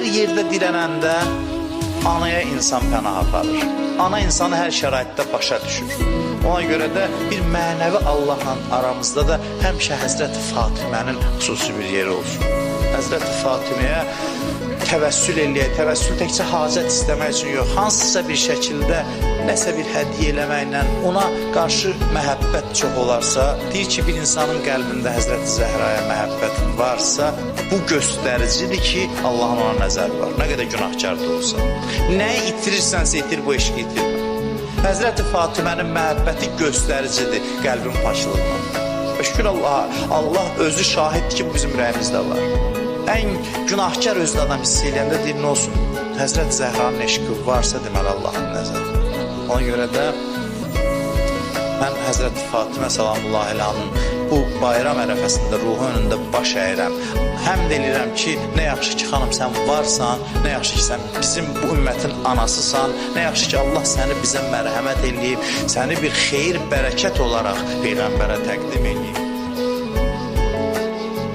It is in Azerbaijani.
Hər yerdə dirənəndə anaya insan pənah aparır. Ana insanı hər şəraitdə başa düşür. Ona görə də bir mənəvi Allahla aramızda da həmişə Həzrəti Fatimənin xüsusi bir yeri olsun. Həzrəti Fatiməyə təvəssül eləyək, təvəssül təkcə hacət istəmək üçün yox, hansısa bir şəkildə nəsə bir hədiyyə eləməklə ona qarşı məhəbbət çox olarsa, deyir ki, bir insanın qəlbində Həzrəti Zəhraya məhəbbət varsa, bu göstəricidir ki, Allahın ona nəzəri var. Nə qədər günahkar da olsa. Nəyi itirirsənsə itir, bu eşqi itirmə. Həzrəti Fatimənin məhəbbəti göstəricidir qəlbin paklığına. Və şükür Allaha, Allah özü şahiddir ki, bu bizim ürəyimizdə var. Ən günahkar özünü adam hiss eləyəndə deyir, nə olsun? Həzrət Zəhranın eşqi varsa, deməli Allahın nəzəri var. Ona görə də mən Həzrəti Fatimə salamullahi əleyhanın bu bayram ərəfəsində ruhu önündə baş əyirəm. Həmd eləyirəm ki, nə yaxşı ki xanım sən varsan, nə yaxşı ki sən bizim bu ümmətin anasısan, nə yaxşı ki Allah səni bizə mərhəmət eləyib, səni bir xeyir, bərəkət olaraq peyğəmbərə təqdim eləyib.